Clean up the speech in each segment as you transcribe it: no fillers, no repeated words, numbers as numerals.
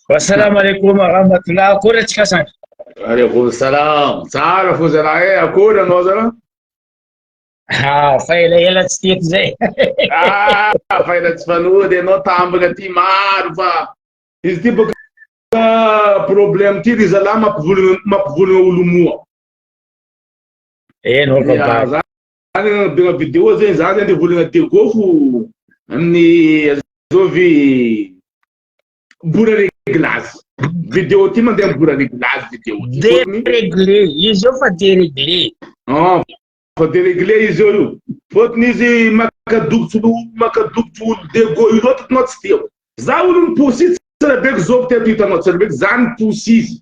Wassalamu alaikum warahmatullah. Akory antsika zany? Alaikum salam. Tsara fo zalahy e, akory anao zalahy? Ah, fa elaela tsy teto zay. Ah, fa ela tsy fanody ianao tambaka ty maro fa izy ty boka problème ty ry zalahy mampivolagna mampivolagna olo moa. Eh, no fa Ya, za zany nanabegna vidéo zegny za zegny volagna Diego fo amin'ny azovy Bora réglage. Vidéo ty mandeha amin'ny bora réglage vidéo ty. Déréglé, izy io fa déréglé. Ah, fa déréglé izy io io. Fôtony izy maka dokotry olo maka dokotry olo Diego io loatra anao tsy tiako. Za olo niposy izy tsy rabeko zôko teto hitanao tsy rabeko za niposy izy.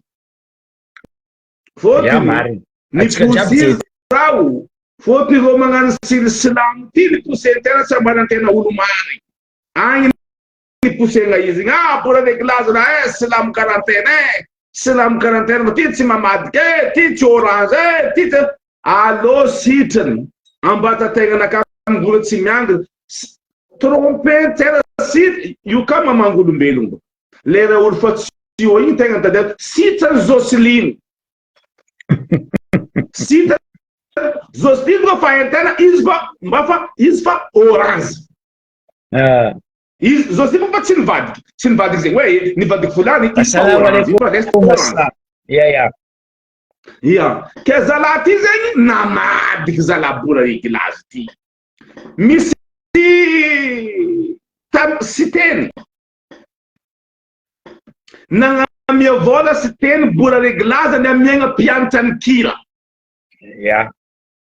Fôtony niposy izy zaho. Fôtony ireo magnano silsilamo ty niposy-tena tsy ambaran-tena olo marigny. Agny Niposegna izy igny, ah bora reglage raha eh, silamo quarantaine eh, silamo quarantaine fa ty tsy mamadika eh, ty tsy orange eh, ty tsy allo sitrany ambatategnanakahy mbola tsy miangina, tromper tegna si io ka mamangy olombelogno lera olo fa tsy eo igny tegna tadiaviko sitrany Jocelyne sitrany Jocelyne fa haintena izy fa mba fa izy fa orange Ah. Izy Joseph fa tsy nivadika, tsy nivadika zegny hoe nivadika volany izy fa orange, izy fa reste orange. Ya ya. Ya. Ke zalahy ty zegny namadiky zalahy bora regilazy ty. Misy tam Siteny nagnamia vola Siteny bora regilazy namiagna mpianatra ny kira. Ya.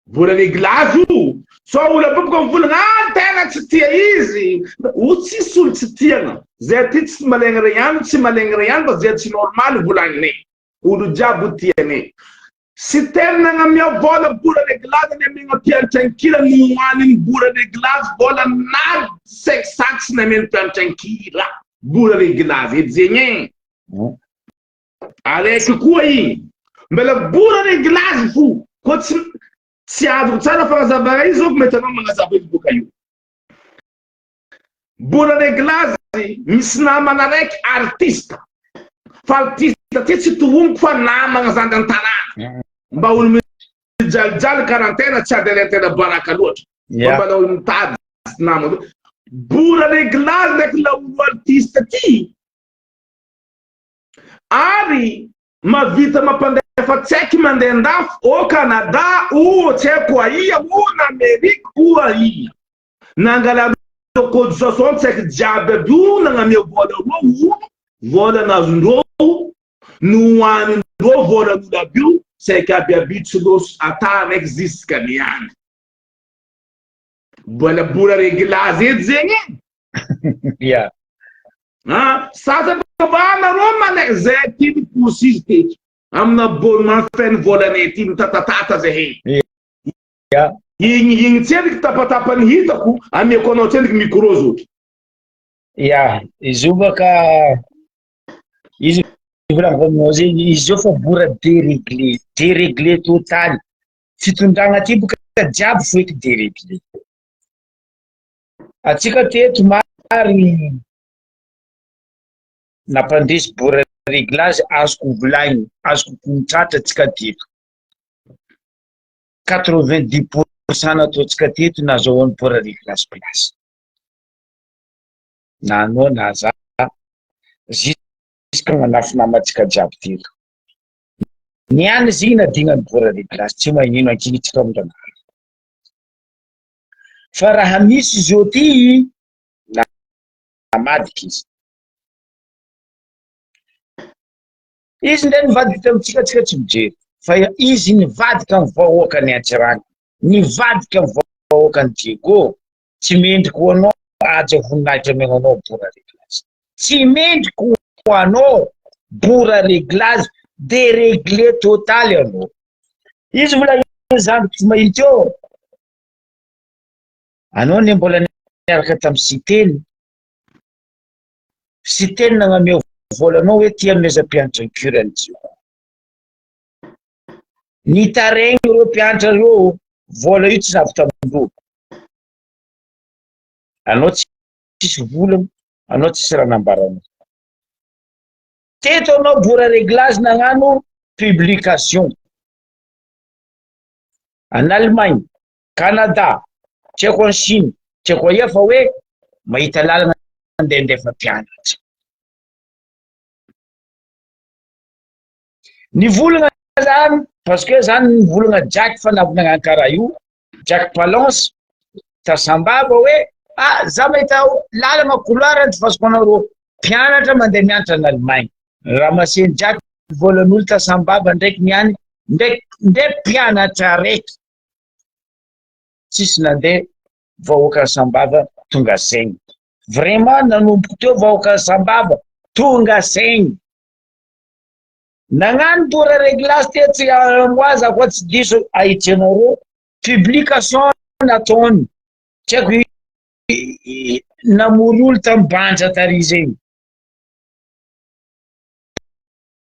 Vola reglage io, sao olo aby boka mivolagna ah tegna tsy tia izy, o tsisy olo tsy tiagna, zay aty tsy malaigna ray ihany tsy malaigna ray ihany fa zay tsy normal volagnine, olo jiaby ho tiane. Siteny nagnamia vola bora reglage ny amiagna mpianatra ankila nohaniny bora reglage vola na 500 tsy namiany mpianatra ankila bora reglage edy zegny e. Araiky koa igny mbela bora reglage fo koa tsy tsy azoko tsara fagnazavana izy zao mety anao magnazava izy boka io bora reglage misy namana araiky artiste fa artiste ty tsy tohoniko fa namagna zandry an-tanàna mba olo mijalijaly quarantaine tsy ady alain-tena baraka loatra fa mba olo mitady namana bora reglage ndraiky laolo artiste ty Ary mavita mampandefa tseky mandeha andafy au Canada ou tsy haiko aia ou en Amerique ou aia. Nangalareo cotisation tseky jiaby aby io nagnamia vola roa olo vola nazondreo nohanindreo volan'olo aby io tseky aby aby io tsy lôso ata araiky jusqu'à niany. Mbola bola reglage edy zegny e. Ya. Ah, sasa fa anareo mane zay ty miposy izy teto. Amina abonnement feno volanay ty mitatatata zahay. Ya. Igny igny tsendriky tapatapany hitako, ameko anao tsendriky micro zoky. Ya, izy io baka izy volaniko aminao zegny, izy io fa bora déréglé, déréglé total. Fitondragna ty boka jiaby foeky déréglé. Atsika teto marigny nampandresy bora réglage azoko volagniny, azoko kontratra atsika teto. 90% nataontsika teto nazahoan'ny bora réglage place. Na anao na za, jusque manafy namantsika jiaby teto. Niany izy nadignan'ny bora réglage, tsy magnino ankinitsika amin-dragnahary. Fa raha misy izy eo ty namadika izy. Izy ndray nivadika tamintsika tsika tsy mijery fa izy nivadika amin'ny vahoakan'i Antsiranana, nivadika amin'ny vahoakan'i Diego, tsy mendrika ho anao haja voninahitra omena anao Bora Reglage. Tsy mendrika ho anao Bora Reglage, déréglé total ianao. Izy mbola zandriko tsy mahitsy eo. Anao anie mbola niaraka tamin'i Siteny. Siteny nagnameo vola anao hoe ty ameza mpianatra ny cure an'i Diego. Nitaregny ireo mpianatra ireo vola io tsy navy tamindreo. Anao tsisy vola, anao tsisy raha nambaranao. Teto anao bora reglage nagnano publication. En Allemagne, Canada, tsy haiko en Chine, tsy haiko aia fa hoe mahita lalana andehandefa mpianatra. Nivolagna zany parce que zany nivolagna Jack fa navy nagnano karaha io, Jack Palance, ta Sambava hoe ah za mahita lalagna couloir andifasiko anareo mpianatra mandeha mianatra en Allemagne. Ramasen'i Jack volan'olo ta Sambava ndraiky niany ndraiky ndray mpianatra raiky tsisy nandeha vahoakan'i Sambava tonga saigny. Vraiment nanomboka teo vahoakan'i Sambava tonga saigny. Nagnano pour reglage tetsy moi za koa tsy diso ahitsinareo publication nataony tsy haiko namory olo tam banja tary zegny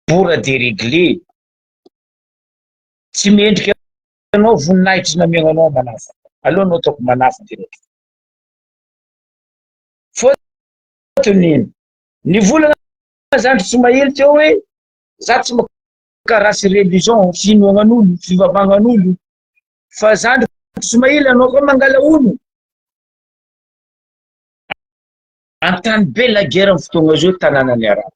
pour deregle tsy mendrika anao voninahitry namiagna anao manafo aleo anao ataoko manafo direct fôtony ino ny volana Zandry Somaily teo hoe za tsy maka race religion, finoagnan'olo, fivavagnan'olo, fa zandry Somaily anao koa mangala ono. Antany be la guerre amin'ny fotoagna zao tanànan'ny arabo.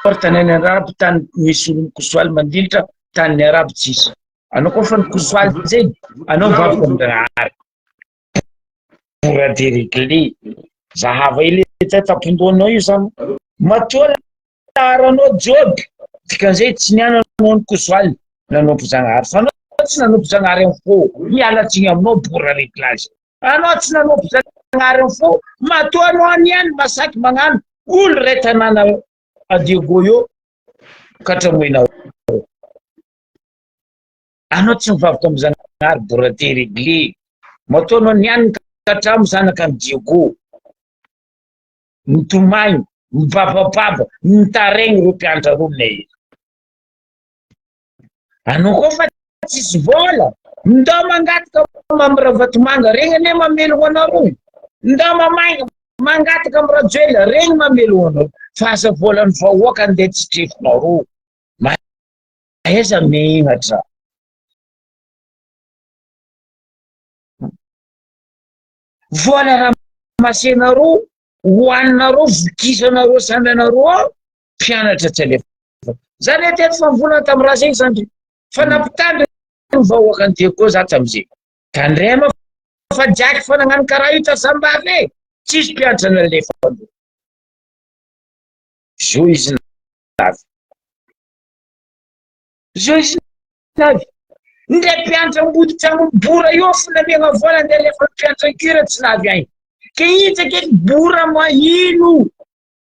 Or tanànan'ny arabo tany misy olo mikosoaly mandilitra, tanin'ny arabo tsisy. Anao koa fa nikosoaly zegny, anao mivavaka amin-dragnahary. Bora deregle. Zahava ely etsy tampon-dohanao io zany. Matoa laharanao joby, dikan'izay tsy nianana anao nikosoaly nanompo Zagnahary. Fa anao tsy nanompo Zagnahary amin'ny fo, miala tsiny aminao bora reglage. Anao tsy nanompo Zagnahary amin'ny fo, matoa anao niany masaky magnano olo ray tanàna a Diego io katramoinao. Anao tsy mivavaka am Zagnahary boraté regle. Matoa anao niany katramo zanaka an'i Diego. Mitomagny, mibabababa, mitaregny ireo mpianatra reo aminay eto. Anao koa fa tsisy vola, ndao mangataka Mamy Ravatomanga, regny anie mamelogno anareo. Ndao mamainga mangataka am Rajoelina, regny mamelogno anareo. Fa aza volan'ny vahoaka andeha tsy trefinareo. Aiza megnatra. Vola ramasenareo, hoaninareo, vokisanareo samby anareo ao, mpianatra tsy alefa. Za ne teto fa mivolana tamin'ny raha zegny zandry. Fa nampitandrina ny vahoakan'i Diego za tamin'izay. Tandrema fa jaky fa nagnano karaha io ta Sambava e. Tsisy mpianatra nalefa aloha. Zo izy navy. Zao izy navy. Ndre mpianatra ambody tragno bora io fo namiagna vola ndeha alefa mpianatra ankira tsy navy agny. Ke iza ke bora ma ino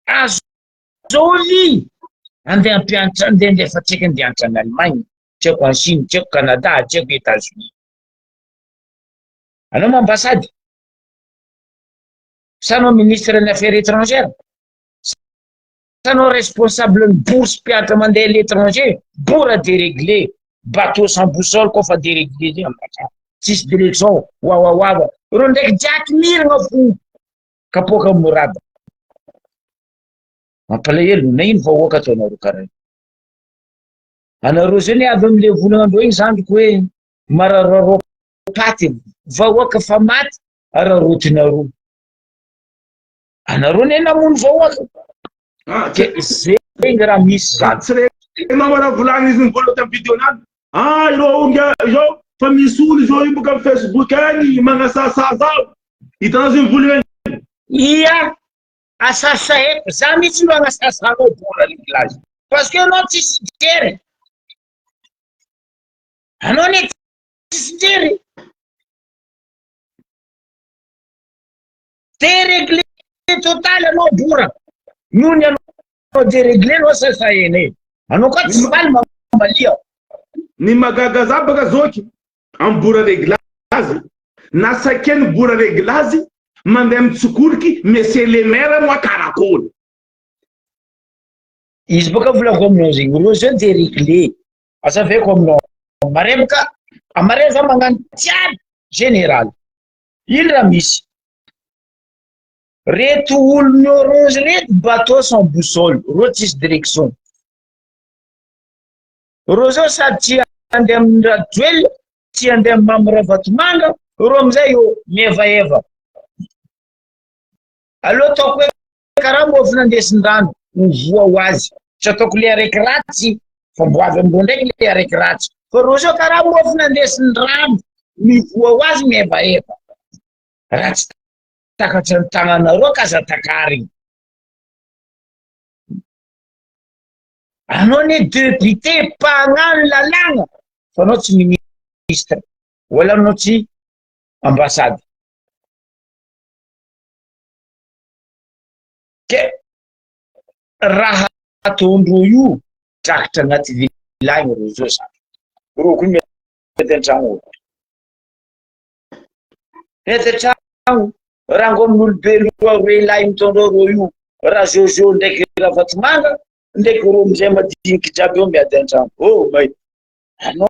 azovy andeha ampianatra andeha andefa tsika andeha hianatra any Allemagne, tsy haiko any Chine, tsy haiko Canada, tsy haiko Etats Unis. Anao ma ambassade? Sa anao ministre ny affaires étrangères? Anao responsable ny bourse mpianatra mandeha à l'étranger, bora déréglé, bateau sans boussole koa fa déréglé zay ambatrà, tsisy direction, wawawawa, reo ndraiky jaky miragna fo, kapoaka morada. Mampalahelo, na ino vahoaka ataonareo karaha io. Anareo zay ny avy amle volagna andreo igny zandriko hoe marararao paty, vahoaka fa maty araraotinareo. Anareo ne namono vahoaka. Ah, Ke zegny raha misy zany. Tsy renao raha volagny izy nivola tamin'ny vidéo nany. Ah, ireo onga izao fa misy olo izao io boka amin'ny Facebook agny magnasasa zaho. Hitanao zay mivolagna agny. Ia, asasaeko, za mihitsy no agnasasanao bora reglage. Parce que anao tsisy jery. Anao ne tsisy jery. Déréglé total anao bora. Noho ny anao déréglé anao sasahena e. Anao koa tsy faly mamalia. Ny mahagaga za baka zoky am bora reglage na sakeny bora reglage mandeha mitsokoliky monsieur le maire moa karakory. Izy boka volako aminao zegny, reo zao déréglé. Azavaiko aminao, mare boka, amare za magnano jiaby général. Ino raha misy? Reto olon'ny orange reto bateau sans boussole, reo tsisy direction. Reo zao sady tsy andeha amin'ny Rajoelina, tsy andeha amin'ny Mamy Ravatomanga, reo amizay eo mievaeva. Aleo ataoko hoe karaha mofo nandesin-drano, ho voa ho azy. Tsy ataoko le araiky ratsy, fa mbo avy amindreo ndraiky le araiky ratsy. Fa reo zao karaha mofo nandesin-drano, mivoa ho azy mievaeva. Raha tsy takatry ny tagnanareo ka aza takarigny. Anao anie député mpagnano lalàgna fa anao tsy ministre wala anao tsy ambassade. Ke raha ataondreo io drakitra agnaty vilagny reo zao zany. Reo koa mety an-tragno ao. Mety an-tragno rango amin'olobe loha roe lahy mitondra reo io Rajojo ndraiky Ravatomanga ndraiky reo amizay madiniky jiaby eo miady an-tragno. Oh may anao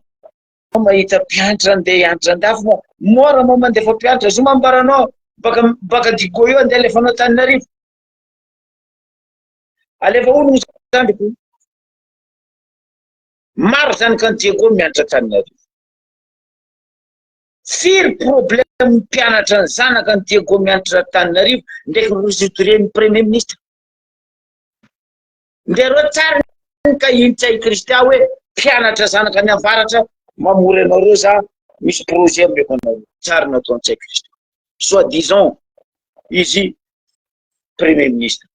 mahita mpianatra andeha hianatra andafy moa mora moa mandefa mpianatra zo mambaranao baka baka Digo io andeha alefanao Antananarivo alefa hono zandriko maro zany ka Diego mianatra Antananarivo. Firy problème mpianatra ny zanaka ny Diego mianatra Antananarivo ndraiky résoudre ny premier ministre. Ndereo tsara ny ka Ntsay Christian hoe mpianatra zanaka ny avaratra mamory anareo za misy projet ameko anareo. Tsara natao Ntsay Christian. Soit disant izy premier ministre.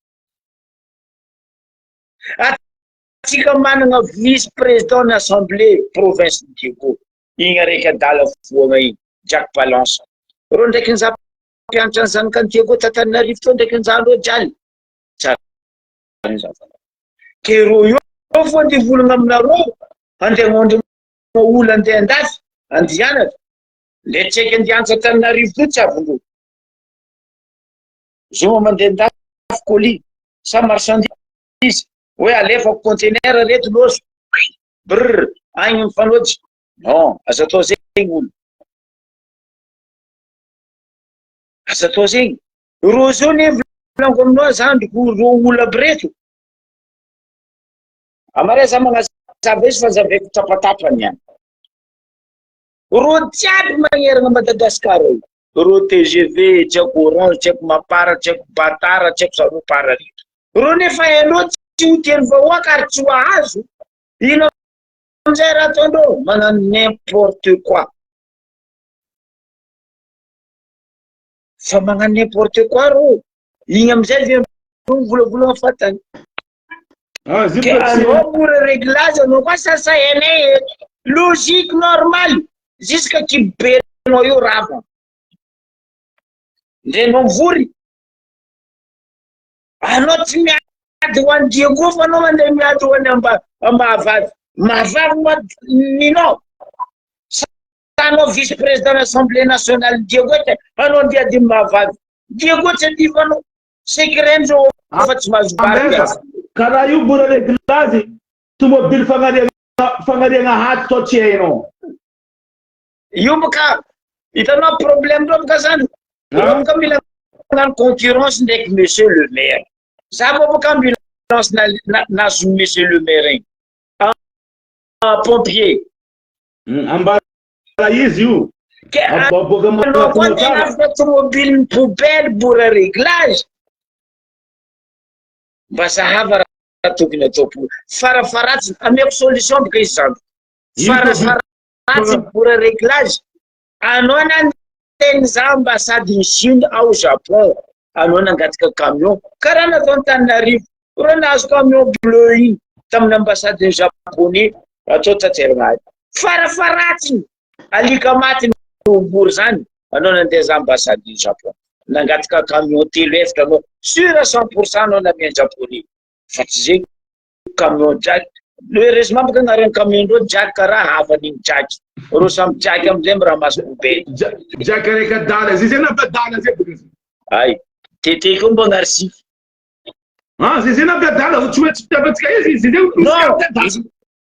Atsika manana vice président ny assemblée province Diego. Igny araiky adala foagna igny, Jack Balance. Reo ndraiky nizaha mpianatra ny zanaka ny Diego t'Antananarivo teo ndraiky nizaha andreo jialy. Tsara nizaha fanao. Ke reo eo fo andeha hivolagna aminareo, andeha hagnondrogna olo andeha andafy, andeha hianatra. Le tsy haiky andeha hianatra Antananarivo teo tsy avondreo. Zoma mandeha andafy colis sa marchandise, hoe alefako conteneur reto loso. Brr, agny mifanojo. Non, aza atao zegny olo. Aza atao zegny. Rô zao ne volaniko aminao zandriko rô olo aby reto. Amare za magnazava izy fa zavaiko tapatapany ihany. Rô jiaby magnerana Madagascar io. Rô TGV, tsy haiko Orange, tsy haiko Mapar, tsy haiko Batara, tsy haiko Zaropara reto. Rô nefa hainao tsy ho tian'ny vahoaka ary tsy ho ahazo. Ino amizay raha ataondreo? Manano n'importe quoi. Fa magnano n'importe quoi rô. Igny amizay ve mivolavolagna fatany. Ah, Ke anao mora réglage anao koa sasainay eto. Logique normal. Jusqu'à kibobenao io rava. Ndre anao mivory. Anao tsy miady ho an'i Diego fa anao mandeha miady ho an'i Amba Ambahavavy. Mahavavy moa ninao. Sa anao vice président l'Assemblée nationale Diego te anao andeha ady Mahavavy. Diego tsy adivanao. Secret ndreo fa tsy mahazo vary Amesa, karaha io mbola réglage tomobile fagnariagna fagnariagna haty tao tsy hainao. Io boka hitanao problème reo boka zany. Reo boka mila magnano concurrence ndraiky monsieur le maire. Za vao boka ambulance nazon'ny monsieur le maire igny. Pompier. Ambara izy io. Ke anao koa tena afaka tomobile poubelle bora réglage. Mba zahava raha tokony atao. Farafaratsiny ameko solution boka izy zandry. Farafaratsiny bora réglage. Anao nandeha nizaha ambassade ny Chine ao Japon. Anao nangataka camion. Karaha natao Antananarivo. Reo nahazo camion bleu iny tamin'ny ambassade ny japonais atao taterina ahy. Farafaratsiny alika maty no vory zany. Anao nandeha za ambassade ny Japon. Nangataka camion telo efatra anao. Sûr à 100% anao namian'ny japonais. Fa tsy zegny camion jack. Heureusement baka agnaran'ny camion ndreo jack karaha havan'igny jack. Reo samy jack amizay miramasse poubelle. Jack araiky adala zay zay nampiadala zay baka zay. Ay, tete koa mba agnary Ah, zay zay nampiadala, tsy maintsy fitiavantsika izy, zay zay Non,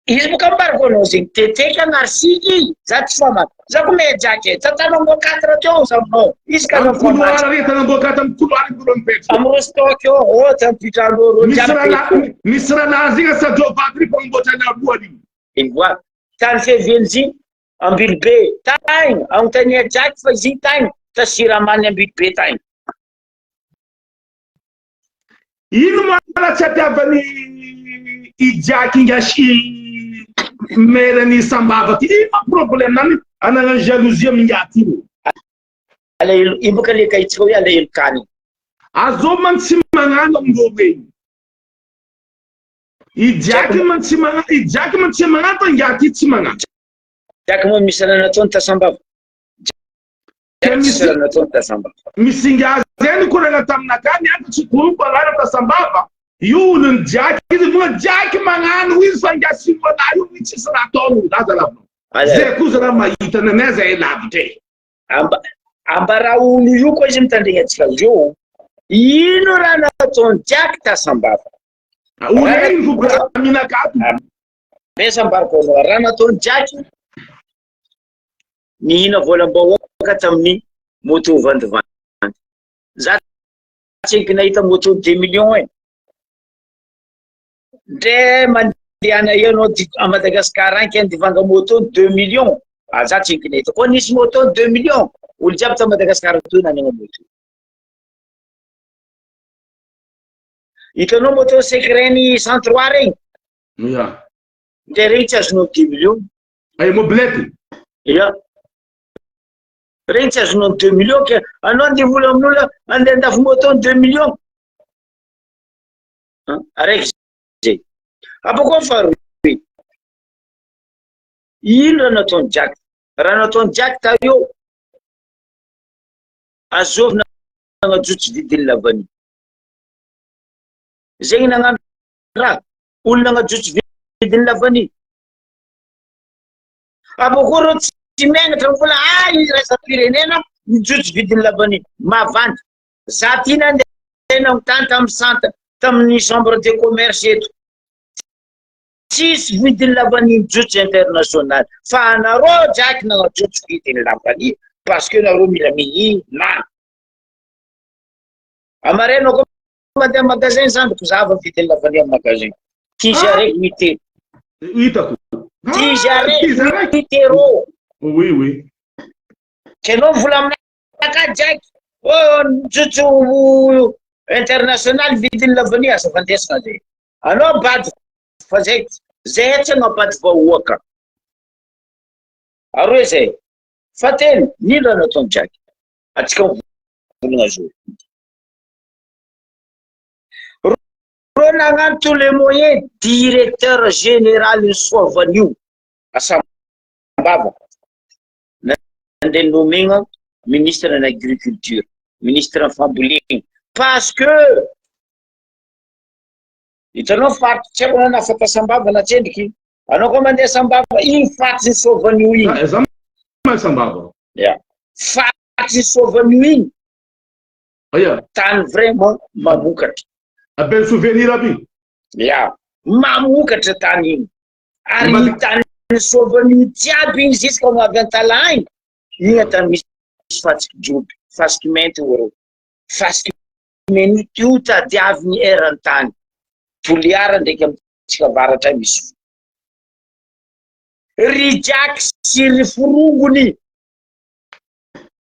Izy boka ambarako anao zegny teteky agnarisiky za tsy famaky za ko mejaky e tantanamboa quatre teo za aminao izy ka Amin'ny couloir re tanamboa quatre amin'ny couloir mbola mipetraka. Amin'ny rostock eo ohatra ampitrandreo reo Misy rahalahy misy rahalahy zegny asadreo vato ry mpamboatra ny alohany igny. Ewa tany fiavian'izy Ambilobe tagny agnontania jaky fa izy tagny ta siramany Ambilobe tagny. Ino moa raha tsy atiavan'i i Jack ingahy maire ny Sambava ty? Ino moa problème nany anagnany jalousie amin'ingahy ty reo? Alahelo, ino boka le kahitsika hoe alahelo kany? Azô man tsy magnano amindreo regny. I Jack man tsy magnano, i Jack man tsy magnano fa ingahy ty tsy magnano. Jack moa misy raha nataony ta Sambava. Dia misy misy ingahy zay nikoragna taminakahy niany fa tsy tononiko agnarany fa Sambava io olon'i Jack izy moa Jack magnano izy fa ingahy sinoa-lahy io mihitsy tsisy raha ataony laza lavinao zay koa zalahy mahita anay zahay lavitra e. Amba ambara olo io koa izy mitandregny antsika zao ino raha nataon'i Jack ta Sambava? Olo iny vobraminakahy to. Ambesa ambarako anao raha nataon'i Jack nihina volam-bahoaka tamin'ny moto vandivandy. Za tsenky nahita moto deux millions e. Ndre mandehana eo anao à Madagascar any ke ndivanga moto deux millions. Ah, za tsenky nahita. Koa nisy moto deux millions. Olo jiaby ta Madagascar toy nanagna moto. Hitanao moto secret-ny 103 regny? Ya. Ndre regny tsy azonao deux millions. Ay mobilette. Ya. Regny tsy azonao deux millions ke anao andeha vola amin'olona andeha andafy moto deux millions. Araiky zay. Abako faharoe. Ino raha nataon'i Jack? Raha nataon'i Jack tao azovy nagnajotso vidin'ny lavany. Zegny nagnano raha olo nagnajotso vidin'ny lavany. Abako reo tsy menatra mbola ah iraisam-pirenena mijotso vidin'ny lavanille. Mavandy. Za ty nandeha nanontany tamin'ny centre tamin'ny chambre de commerce eto. Tsisy vidin'ny lavanille mijotso international. Fa anareo jaky nagnajotso vidin'ny lavanille parce que nareo mila mihinana. Amarena koa mandeha magasin zandriko zava vidin'ny lavanille amin'ny magasin. Tizy araiky huit euros. Hitako. Tizy araiky huit euros. Oui, oui. Kenao vola aminaka jaky. Oh, njotso international vidin'ny lavanille aza fandesina zay. Anao bady fa zay zay tsy anao bady vahoaka. Aroe zay. Fahatelo, nino raha nataon'i Jack? Atsika mivolagna zo. Reo nagnano tous les moyens directeur général ny Soavanio Asambava nandeha nomegna ministre ny agriculture, ministre ny fambolena parce que hitanao faritry tsy haiko na nafaka Sambava na tsendriky anao koa mandeha Sambava iny faritry ny Soavanio iny. Za mahay Sambava. Ya. Faritry ny Soavanio iny. Aia. Tany vraiment mamokatra. Bel souvenir aby. Ya, mamokatra tany iny. Ary ny tany Soavanio jiaby iny jusqu'à ho avy Antalaha iny, iny tany misy fasiky joby, fasiky mainty oro. Fasiky mainty io tadiaviny eran-tany. Toliara ndraiky amintsika avaratra misy. Ry Jack sy ry forongony.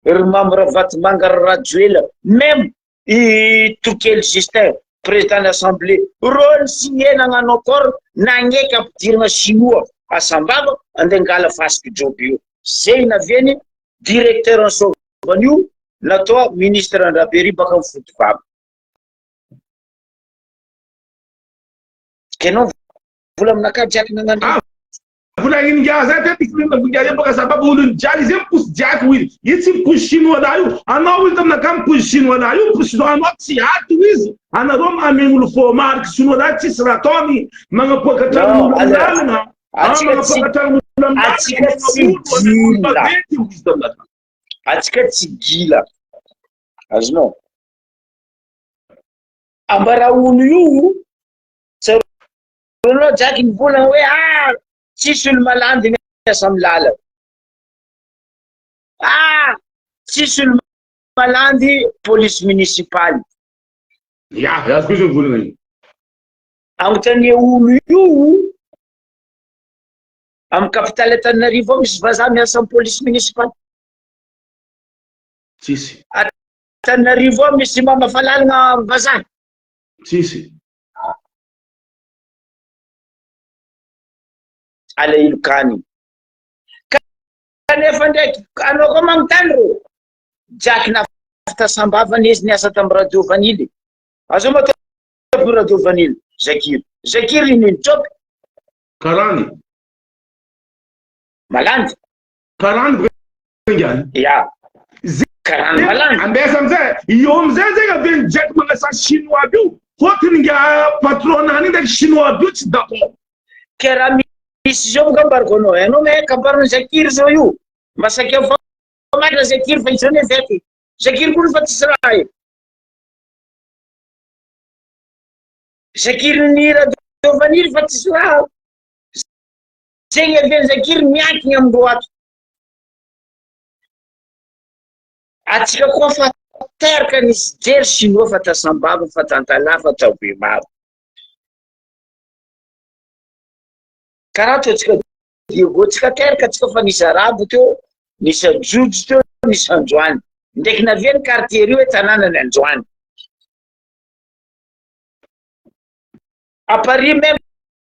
Ry Mamy Ravatomanga, ry Rajoelina, même i Tokely Justin, président ny assemblée, reo ny signé nagnano accord nagneky ampidirigna chinois à Sambava andeha angala fasiky joby io. Zay naviany directeur ny Soavanio natao ministre Rabery baka am Fotobaba. Kenao vola aminakahy jiaky nagnano. Vola iny ngiahy zay te tiako ngiahy io baka sababu olony jiaky izy miposy jiaky hoy izy io tsy miposy chinois lahy io anao hoy taminakahy miposy chinois lahy io miposy chinois anao tsy ato izy anareo mameno olo faux marque chinois lahy tsisy raha ataony magnapoaka trano olo amin'ny lalana magnapoaka trano olo amin'ny lalana olo maventy hoy izy taminakahy atsika tsy gila azonao ambara olo io tsaroanao jaky nivolagna hoe ah. Tsisy olo malandy miasa amin'ny lalana. Ah! Tsisy olo malandy police municipale. Ya, azoko izy mivolagna io. Anontania olo io amin'ny capitale Antananarivo ao misy vazaha miasa amin'ny police municipale. Tsisy. Antananarivo ao misy mamafa lalana vazaha. Tsisy. Alahelo kany. Kanefa ndraiky anao koa magnontany rô. Jack nafta sambava izy niasa tamin'ny radio vanille. Azo ma tompony radio vanille. Zakir. Zakir ino ino job? Karany. Malandy. Karany boka ingany. Ya. Karany malandy. Ambesa amizay, io amizay zegny avy Jack magnasa chinois aby io. Fôtony nga patron nany ndraiky chinois aby io tsy d'accord. Ke raha misy zao boka ambarako anao. Anao me kabarin'i Zakir zao io. Masaky fa marina Zakir fa izao ne fety. Zakir koa fa tsisy raha e. Zakir ny radio vanille fa tsisy raha. Zegny avy Zakir miankigny amindreo ato. Atsika koa fa teraka nisy jery chinois fa tasambava fa tantalahy fa tao be maro. Karaha ataontsika Diego tsika teraka tsika fa nisy arabo teo, nisy ajojo teo, nisy androany. Ndraiky naviany quartier io hoe tanànany androany. À Paris même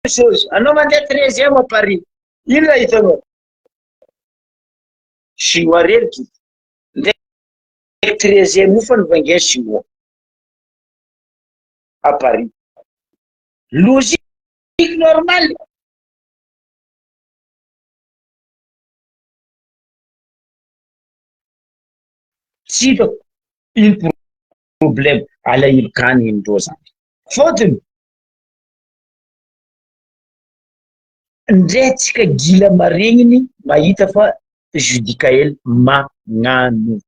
chose. Anao mandeha treizième à Paris. Ino raha hitanao? Chinois reriky. Ndraiky treizième io fa novangian'ny chinois. À Paris. Logique normal. Tsy hitako ino problème alahelo kany indreo zany. Fôtony ndre tsika gila maregniny mahita fa Judicaël magnano.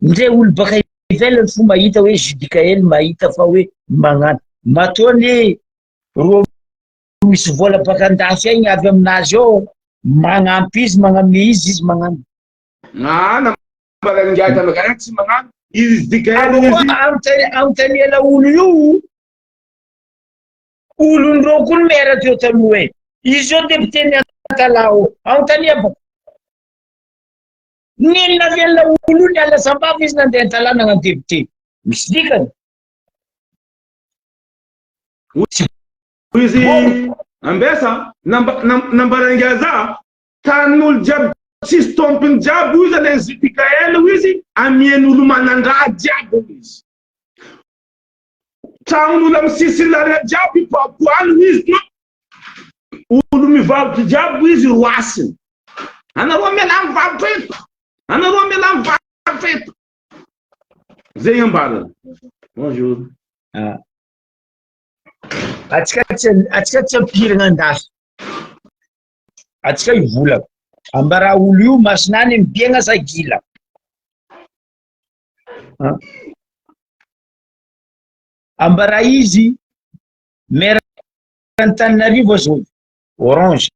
Ndre olo baka ivelany fo mahita hoe Judicaël mahita fa hoe magnano. Matoa anie rô misy vola baka andafy agny avy aminazy ao magnampy izy magname izy izy magnano. Ah, nambaran'ny ingahy Tanakara tsy magnano izy dikainy Ary koa izy. anontaniana olo io, olondreo koa ny maire teo taloha e. Izy io député ny Antalaha anontania baka. Nenina velona olo io niala Sambava izy nandeha Antalaha nagnano député. Misy dikany. Hoy izy ambesa nambaran'ny ingahy za Tanin'olo jiaby tsisy tompony jiaby hoy izy alain'i JPKL hoy izy amian'olo manandraha jiaby hoy izy. Tragnon'olo amin'ny sisin'ny lalana jiaby ipoapoahany hoy izy to olo mivarotra jiaby hoy izy roasiny. Anareo mialà mivarotra eto. Anareo mialà mivarotra eto. Zegny ambarany. Bonjour. Ah. Atsika tsy atsika tsy ampirina andafy. Atsika hivolagna. Ambarà olo io masonany mibiagna sa gila. Ambarà izy maire Antananarivo azovy orange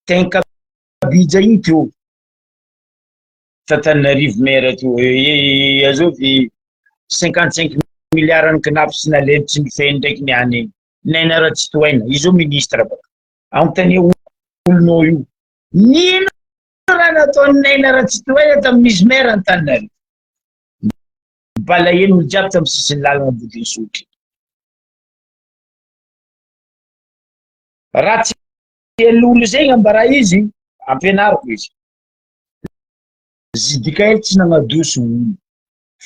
tenkabija igny teo Tantananarivo maire teo azovy 55 milliards ny cnaps nalainy tsy nifehy ndraiky niany igny Naina Ratsitohaina izy io ministre baka Anontania olonao io. Nino raha nataon'i Naina Ratsitohaina tamin'izy maire Antananarivo. Nibalahelo olo jiaby tamin'ny sisin'ny lalana Ambodin'Isotry. Raha tsy olo zegny ambara izy, ampianariko izy. JDKL tsy nagnadoso olo.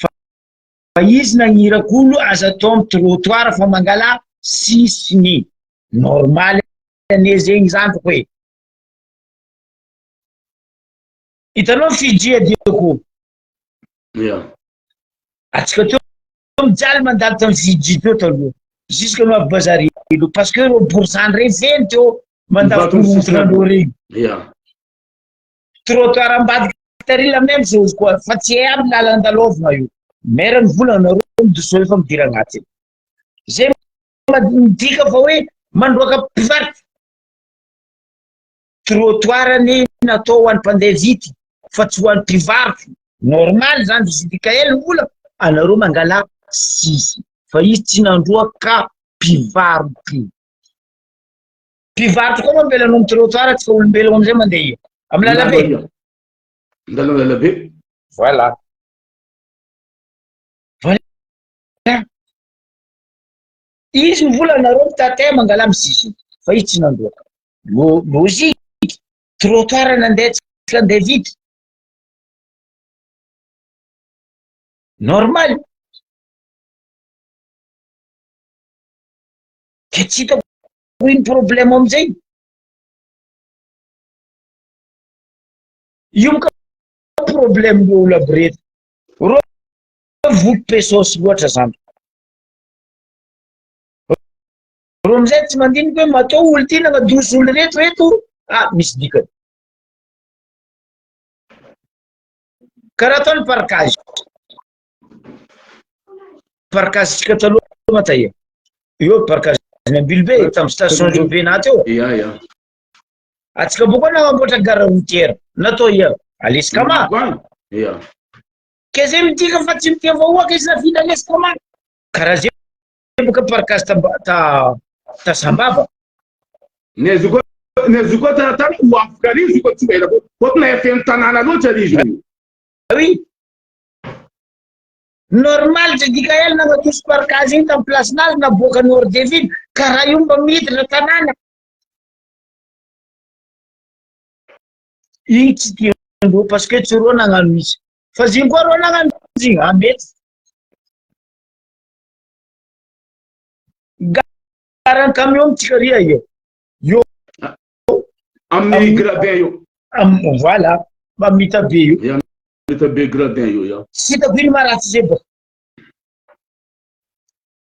Fa izy nagniraka olo aza atao amin'ny trottoir fa mangala sisiny. Normal anie zegny zandriko e. Hitanao Fiji adiako. Yeah. Atsika teo mijaly mandalo tamy Fiji teo taloha. Jusque no avy Bazarilo parce que reo borizany regny feno teo mandalo korontana regny. Yeah. Trottoir ambadika tary la même chose koa fa tsy hay aby lalana andalovagna io. Maire nivolagna nareo midoso efa midira agnatiny. Zay midika fa hoe mandroaka mpivarotra. Trottoir anie natao ho an'ny mpandeha vity fa tsy ho an'ny mpivarotra. Normal zany JDKL mbola anareo mangala sisy fa izy tsy nandroa ka mpivarotra. Mpivarotra koa mamela anao amin'ny trottoir tsika olombelogno amizay mandeha ia? Amin'ny lalabe. Mandalo amin'ny lalabe. Voilà. Voilà. Izy mivola anareo mitatè mangala amin'ny sisiny fa izy tsy nandoaka. Logique. Trottoir nandeha tsy nandeha vite. Normal. Ke tsy hitako ino problème amizay. Io moka problème olo aby reto. Reo voky pesos loatra zany. Reo amizay tsy mandinika hoe matoa olo ty nagnadoso olo reto reto, ah misy dikany. Karaha ataony parkage. Parkage tsika taloha mataia. Eo parkage ny Ambilobe tamin'ny station Jovena teo. Ia ia. Atsika boka nagnamboatra gare routière. Natao ia. Alescama. Ia. Ke zay midika fa tsy mitia vahoaka izy nafindra Alescama. Karaha zay boka parkage ta ta ta Sambava. Ny azy koa ny azy koa taratara ho afaka ary izy koa tsy ela koa. Koa na feno tanàna loatra ary izy io. Oui. Normal JDKL nagnatosy parkage igny tamin'ny place-nazy naboakany hors de ville karaha io mba miditra tanàna. Igny tsy tiandreo parce que tsy reo nagnano izy. Fa zigny koa reo nagnano izy igny, ah mety. Garan'ny camion mitsika ria io. Io. Amin'ny gradin io. Voilà, mamita be io. Ya, mamita be gradin io ya. Tsy hitako ino maharatsy zay baka.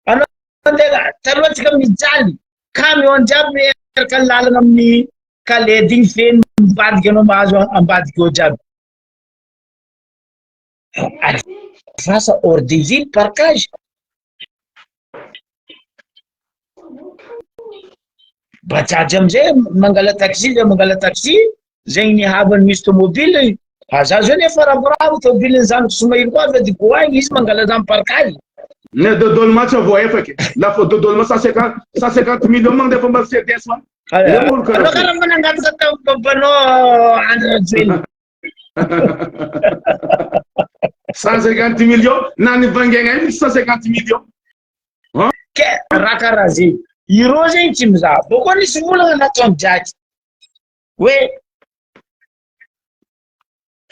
Anao andeha taloha tsika mijaly, camion jiaby miaraka lalana amin'ny kaledy igny feno mivadika anao mahazo ambadika eo jiaby. Alefasa hors de ville parkage. Bajaj amizay mangala taxi zay mangala taxi zegny ny havany misy tomobile ah za zao nefa ravoravo tomobile ny zanako somaily koa avy Digo agny izy mangala za miparkage. Ne dodolma tsy voaefaka e. La fa dodolma 150 150 millions mandefa Mercedes fa. Anao karaha fa nangataka tamin'ny papanao Andry Rajoelina. 150 millions na ny vangaigna io misy 150 millions. Ke raha karaha zegny. Ireo zegny tsy mizaha. Bôkô nisy volagna nataon'i Jacky hoe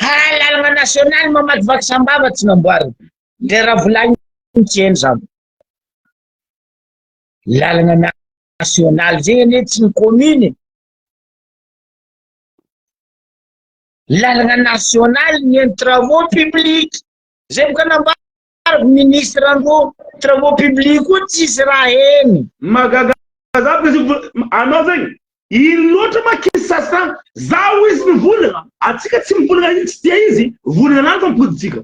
ha lalagna nasionaly mamakivaky Sambava tsy namboarina. Ndre raha volagniny tsy heno zany. Lalagna nasionaly zegny anie tsy ny commune. Lalagna nasionaly ny an'ny travaux publics. Zay boka nambarako ministre andro travaux publics koa tsisy raha heno. Mahagaga za fa izy anao zegny ino loatra ma kisasa zaho izy mivolagna atsika tsy mivolagna izy tsy tia izy volagna anany fa mipoditsika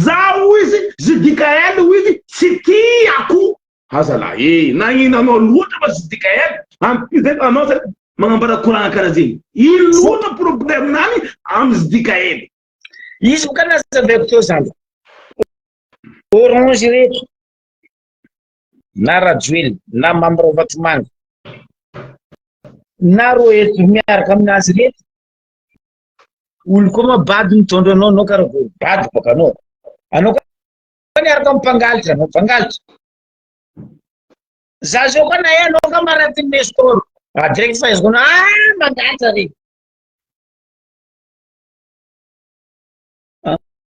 zaho izy JDKL hoy izy tsy tiako Aza lahy e, nagnino anao loatra fa JDKL ampy zay anao zay magnambara koragna karaha zegny. Ino loatra problème nany amy JDKL? Izy boka nazavaiko teo zany. Orange reto na Rajoelina na Mamy Ravatomanga na rô eto miaraka aminazy reto olo koa ma bado mitondra anao anao karaha bado baka anao anao koa niaraka amin'ny mpangalatra anao mpangalatra za zao koa nahay anao ka maraty Nestor ah direct fahaizako anao ah mangalatra re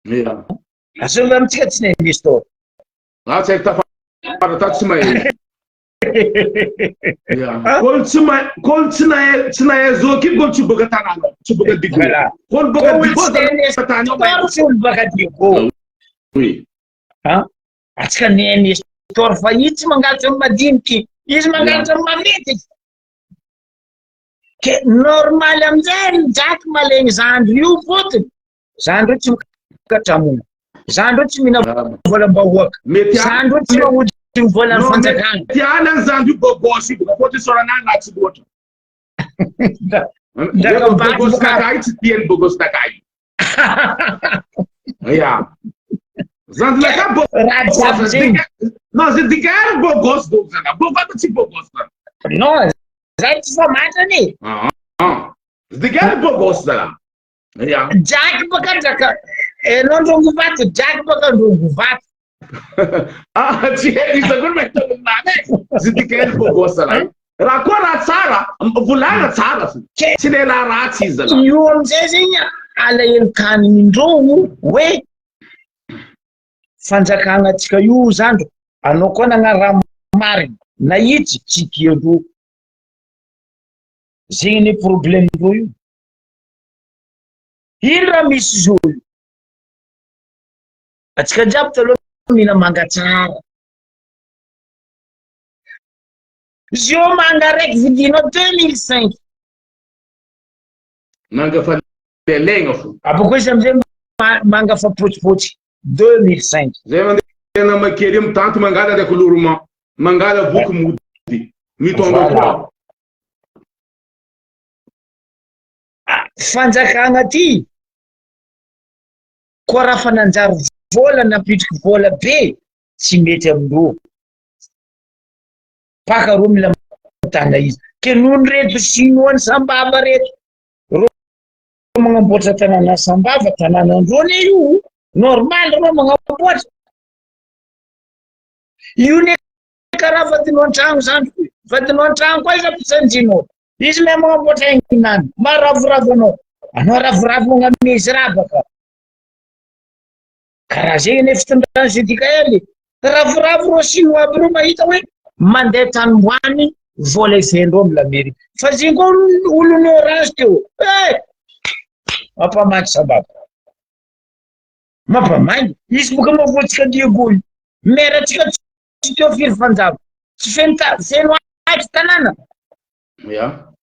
Yeah. Asolo amintsika tsy nahay Nestor Ah, tsy haiko tafara tato tsy mahay. Yeah. Kôlo tsy mahay, kôlo tsy nahay, tsy nahay zoky iny kôlo tsy boka tanàna, tsy boka digo. Voilà. Kôlo boka Kôlo digo, tsy nahay Nestor tsy olo baka digo. Oui. Ah, atsika nahay Nestor fa izy tsy mangalatra amin'ny madiniky, izy mangalatra amin'ny maventy. Ke normal amizay ny jaky malegny zandry io fotony. Zandry io tsy mikatramona. Zandry io tsy mihina volam-bahoaka. Mety Zandry io tsy mahodiny volan'ny fanjakana. Mety ala ny zandry io bogosy io, fotony sorana ratsy loatra. Bogos nakay tsy tiany bogos nakay. Ya. Zandrinakà bogos. Non, zay dikany bogos donc zana. Bogos tsy bogos zana. Non, zay tsy famatrany e. Ah. ah. Dikany bogos zana. Ya. Jaky baka draka. Enao ndrongo vato, jaky baka ndrongo vato. Ah, tsy haiko iza koa no mahita amin'izany e. Zay dikany bogos zana. Raha koa raha tsara, volagna tsara fo. Tsy lehilahy ratsy izy zalahy. Io amizay zegny alahelon-kanindreo hoe fanjakana antsika io zandry, anao koa nagnano raha marigny, nahitsy tsy tiandreo. Zegny anie problème-ndreo io. Ino raha misy zao io? Antsika jiaby taloha mihina manga tsara. Zio manga raiky vidinao 2005. Manga fa lelaigna fo. Abôkeo izy amizay manga fa potsipotsy 2005. Zay mandeha namakely io mitanty mangala ndraiky loromant. Mangala voky mody. Mitondra koa. Fanjakagna ty koa raha fa nanjary vola nampitriky vola be tsy mety amindreo. Paka reo mila mitana izy. Ke noho reto chinois ny sambava reto. Reo magnamboatra tanàna sambava, tanànandreo anie io. Normal reo magnamboatra. Io ne karaha vadinao an-tragno zany. Vadinao an-tragno koa izy ampisanjinao. Izy mahay magnamboatra hainginany. Maharavoravo anao. Anao ravoravo magname izy raha baka. Karaha zegny anie fitondrana JDKL. Ravoravo reo sinoa aby reo mahita hoe mandeha tanimboany vola izendreo amy lamairie. Fa zegny koa olon'ny orange teo. Eh! Mampamangy sambava. Mampamangy. Izy boka mavoantsika Diego io. Maire antsika tsy teo firy fanjava. Tsy feno ta feno aiky tanàna. Ya.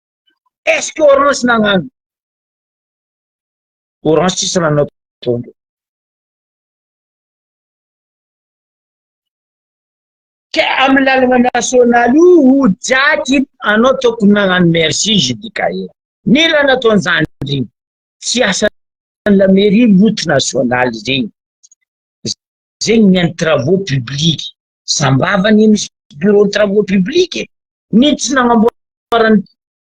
Est-ce que orange nagnano? Orange tsisy raha nataondreo. Ke amin'ny lalana nasionaly io jaky anao tokony nagnano merci JDKL. Ny raha nataon'i zandry iny tsy asan'ny la mairie route nationale zegny. Zegny ny an'ny travaux publics. Sambava anie misy bureau ny travaux publics e. Ny tsy nagnamboarany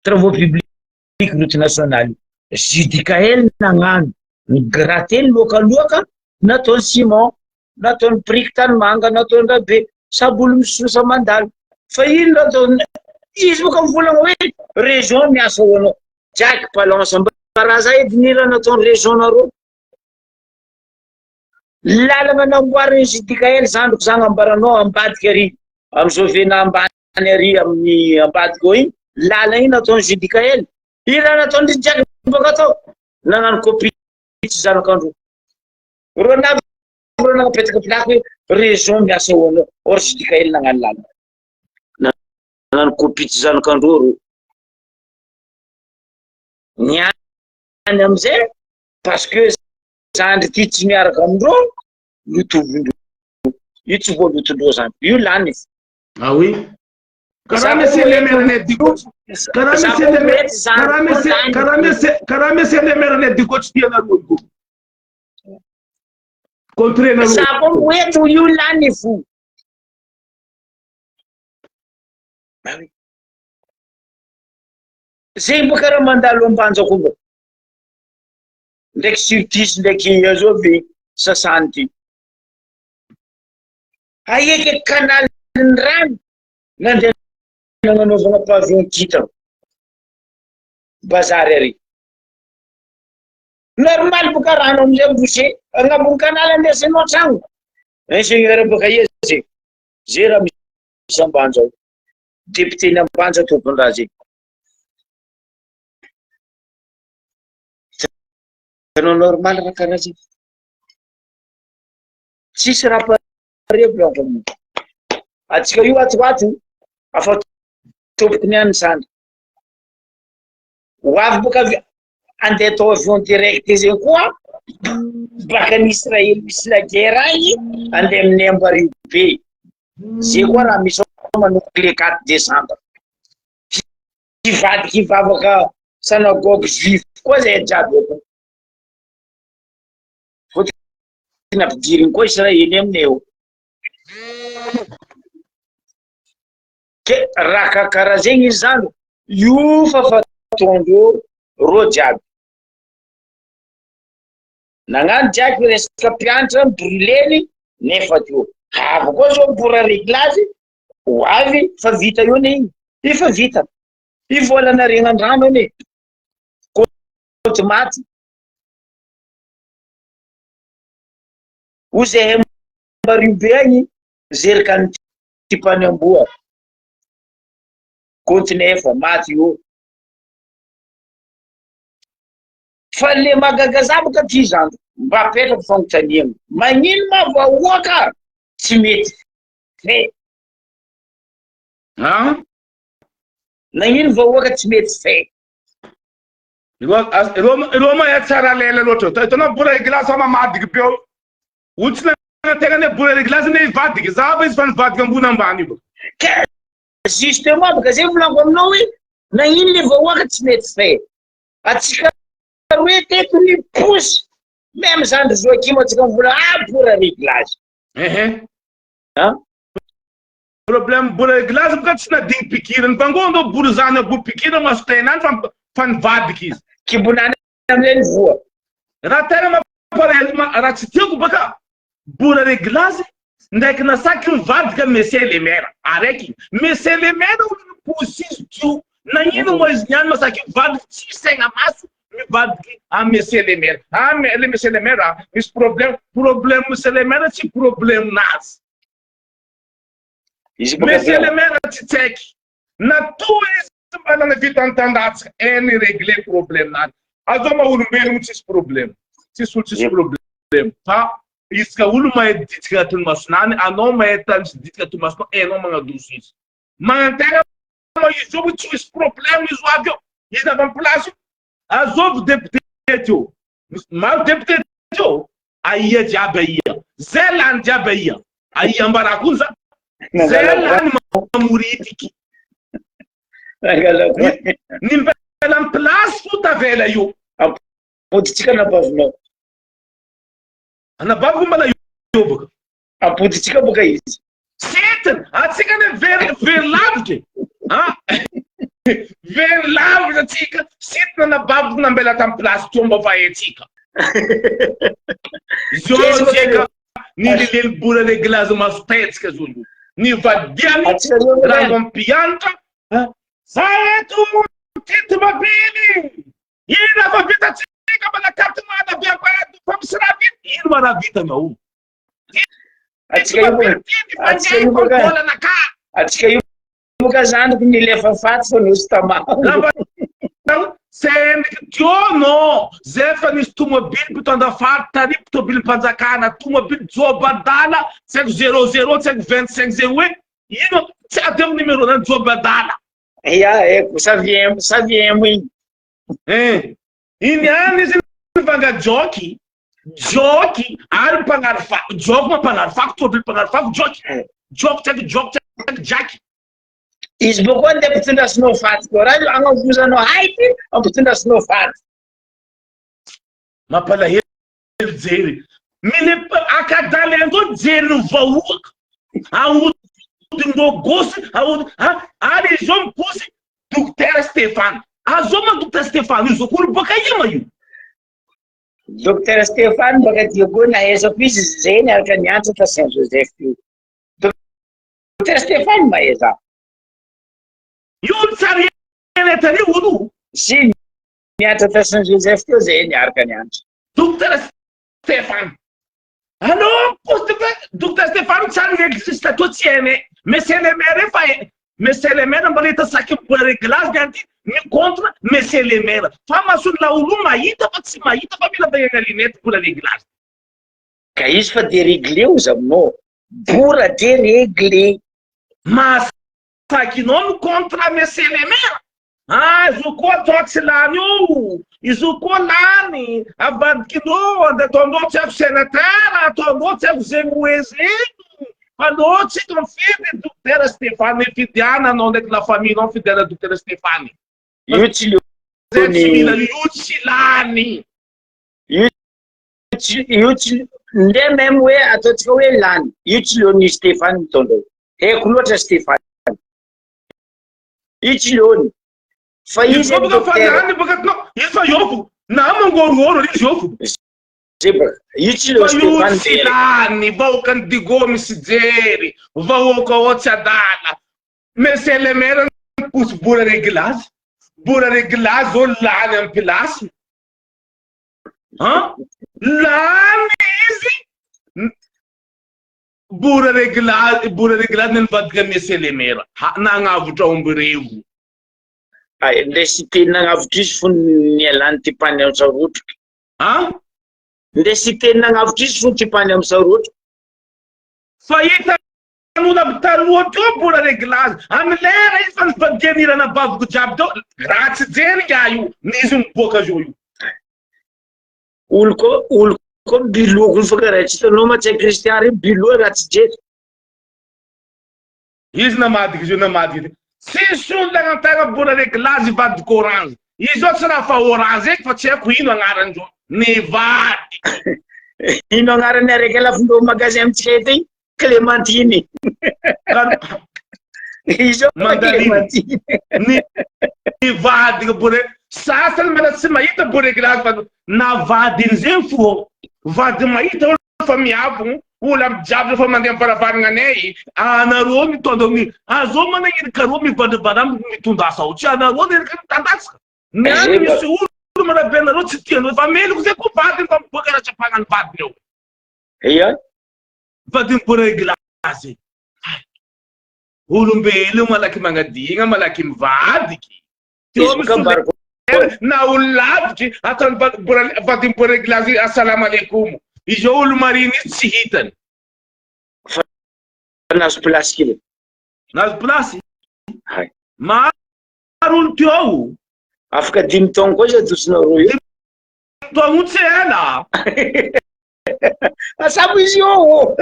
travaux publics route nationale io. JDKL nagnano, ny gratter ny loakaloaka nataony ciment nataony brique tanimanga nataony rabe sady olo misosa mandalo fa ino raha ataony izy boka mivolagna hoe région miasa ho anao jack balance mba raha za edy ny raha nataony région nareo lalagna namboariny JDKL zandriko za agnambaranao ambadika ary amy Jovena ambany ary amin'ny ambadika ao igny lalagna igny nataony JDKL ino raha nataony ry jack baka atao nagnano copie tsy zanak'andro Reo navy reo nagnapetraka plaque hoe région miasa ho anao or JDKL nagnano lalana nagnano copie tsy zanak'andro reo niany amizay parce que zandry ty tsy miaraka amindreo lotovindreo io tsy voalotondreo zany io lany Ah oui. Karaha monsieur le maire net Diko. Karaha monsieur le maire. Karaha monsieur karaha monsieur karaha monsieur le maire net Diko tsy tianareo io. Contre nareo. Za koa hoeto io lany fo. Zegny boka raha mandalo ambanja koa mbô. Ndraiky surtis ndraiky azovy sasany ty. Aieky canal ny rano nandeha nagnanaovagna pavillon kintana. Bazary ary. Normal boka rano amizay bouché agnabon'ny canal andesinao tragno. Ingénieur boka ia zegny. Ze raha misy Ambanja ao. Député ny Ambanja tompony raha zegny. Hitanao normal raha karaha zegny. Tsisy raha pare blanco amin'io. Atsika io ato ho ato afa tompoko ny any zany. Ho avy boka avy andeha atao avion direct zegny koa baka any Israely misy la guerre agny andeha amin'ny Ambariho be. Ze koa raha misy ao manomboka le 4 décembre. Hivadika hivavaka. Synagogue juif koa zay jiaby eto. Fotony ampidiriny koa Israely aminay eo. Ke raha karaha zegny izy zany, io fa fataondreo rô jiaby. Nagnano jiaby resaka mpianatra mi-brûler-ny nefa teo avy koa zao mora réglage ho avy fa vita eo anie igny, efa vita. Io vola nariagna an-drano anie, kôty maty. Ho zahay Mario be agny zerika ny tipany amboa. Kôty nefa maty io. Fa le mahagaga za boka ty zandry, mba apetrako fanontaniana, magnino ma vahoaka tsy mety fe? An? Nagnino vahoaka tsy mety fe? Ireo mahay tsara lela loatra. Hitanao bola glace fa mamadiky be eo. Olo tsy nanantena anie bola glace anie hivadika. Zava izy fa nivadika ambony ambany io. Ka justement boka zay volaniko aminao hoe nagnino le vahoaka tsy mety fe? Atsika roe teto ny posy même zandry Joachim atsika mivola ah pour réglage. Ehe. Hein? Problème bola réglage boka tsy nadigny pikiriny fa ngo ndao bola zany abo pikirina maso tena any fa fa nivadika izy. Kibonany amizay ny voa. Raha tena mampalahelo raha tsy tiako baka bola réglage ndraiky nasaky mivadika monsieur le maire araiky monsieur le maire olo niposy izy tio nagnino moa izy niany masaky mivadika tsy saigna maso mivadiky a monsieur le maire ah le monsieur le maire ah misy problème problème monsieur le maire tsy problème nazy Izy boka monsieur teo. le maire tsy tsaiky natoa izy mba nanavita antandatsika eny régler problème nazy azo ma olombelogno tsisy problème tsisy olo tsisy problème fa isaka olo mahay ditsika agnatin'ny masonany anao mahay tany misy ditsika agnatin'ny masonao enao magnadoso izy magnantegna ma izy io tsy misy problème izy ho avy eo izy avy amy place io azovy député teo misy maro député teo aia jiaby aia zay lany jiaby aia aia ambarako ony za zay lany mamoritiky Nangalako. ny mbela amy place fo tavela io Ampoditsika anabavinao. anabaviko mbala io boka Ampoditsika boka izy. Sentiny atsika ne very very lavitra ah very lavitra atsika sentiny anabaviko nambela tamy place teo mba fa haintsika zio tsika ny lilely bola le glace maso taitsika zio io ny vadiany Atsika zio raha vao mpianatra za eto tety mabily ino fa vitatsika mbola carte mana be ako eto fa misy raha vita ino ma raha vitanao Atsika io boka atsika io boka atsika io boka zandriko nilefa faty fa nosy tamao. Sendriky teo no zay fa nisy tomobily mpitondra faritany tomobilim-panjakana tomobily jobadala tsy haiko zéro zéro tsy haiko 25 zéro hoe ino tsy adeo numéro nany jobadala. Ya haiko saviem saviem igny. Eh iny ihany izy nivanga joky joky ary mpanary fako joky ma mpanary fako tomobily mpanary fako joky joky tsy haiko joky tsy haiko jaky. Izy boko andeha ampitondrasinao faty koa raha agnavozanao hay ty ampitondrasinao faty. Mampalahelo jery mile akadalendreo jery ny vahoaka ahodindreo gosy ahody ary izy io miposy Dokotera Stéphane azao ma Dokotera Stéphane io zao olo baka ia ma io Dokotera Stéphane baka Diego nahaizako izy zay niaraka nianatra ta Saint Joseph io Dokotera Stéphane mahaiza io olo tsary eny io olo si nianatra ta Saint Joseph teo zay niaraka nianatra Dokotera Stéphane Allô poste Docteur Stéphane tsary existe toa tsy hainay Monsieur le maire fa Monsieur le maire mbola hita saky mbola réglage ny anty ny contre Monsieur le maire fa mason'ny laolo mahita fa tsy mahita fa mila vagnana lunette mbola réglage Ka izy fa déréglé ozy aminao bora déréglé Mahasakinao ny contre Monsieur le maire Ah izy io koa atao tsy lany io, izy io koa lany, avadikindreo andeha ataondreo tsy haiko sénateur, ataondreo tsy haiko zegny hoe zegny, fa aleo tsika mifidy Dokotera Stéphane, mifidiana anao ndraiky la famille nao mifidiana Dokotera Stéphane. Io tsy leo. Zay tsy mila io tsy lany. Io tsy io tsy nde même hoe ataontsika hoe lany. Io tsy leon'i Stéphane mitondra io. Haiko loatra Stéphane. Io tsy leony. Fa izy anie Izy fa docteur. lany baka no izy fa eo fo. Na mangorohoro izy eo fo. Zay baka. Io tsy leo Fa io Stéphane tsy be. lany vahoakan'i Digo misy jery. Vahoaka ao tsy adala. Monsieur le maire miposy bola reglage. Bola reglage zao lany am place. An? Lany izy. Bola reglage, bola reglage nivadika monsieur le maire. Ha, nagnavotra omby revo. Ay, ndre cité nagnavotra izy fony nialany ty mpany am sarotroky. An? Ndre cité nagnavotra izy fony ty mpany am sarotroky. Fa hita Tanora avy taloha teo mbola reglage amy lera izy fa nivadiany ranabaviko jiaby teo ratsy jery nga io n'izy miboaka zao io. Olo ko olo ko biloha ko fa karaha tsy hitanao ma tsy hay Christian regny biloha ratsy jery. Izy namadika izy io namadika izy tsisy olona agnantagna mbola reglage hivadika orange izy io tsy raha fa orange eky fa tsy haiko ino agnarany zao nivadika. Ino agnarany araiky alafondreo magasin amintsika eto igny? Clémentine. Izy Mandarine. Ny nivadika bore sasany mbola tsy mahita bore glace fa navadiny zegny fo vady mahita olo fa miavogno olo aby jiaby fa mandeha am-varavaragna anay anareo mitondra ny azao managnino karô mivandravandra mitondra asa ao tsy anareo reraka mitandatsaka ny any misy olo manabe anareo tsy tianareo fa meloko zay koa vadiny fa miboaka raha tsy ampagnany vadiny ao. Ia. Vadiny bore glace. Hay. Olombelo malaky magnadigna, malaky mivadiky. Teo Izy misy na olo lavitry ataony vadiny bore glace assalamu alaikum. Izy eo olo mariny izy tsy hitany. Fa nahazo place kely. Nahazo place? Hay. Maro olo teo. Afaka dimy taogno koa izy adosonareo io. Dimy taogno tsy ela. Asabo izy io.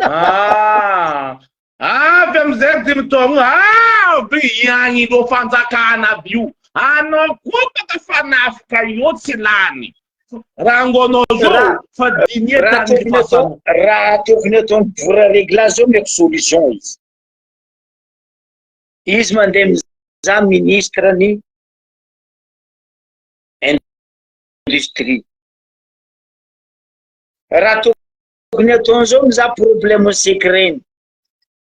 Ah, avy amizay dimy taogno avy iagny ireo fanjakana aby io. Anao koa baka fanafika io tsy lany. Rangonao zao fa dinie Raha tany tokony atao raha tokony ataony bora réglage zao meko solution izy. Izy mandeha mizaha ministre ny industrie. Raha tokony ataony zao mizaha problème secret-ny.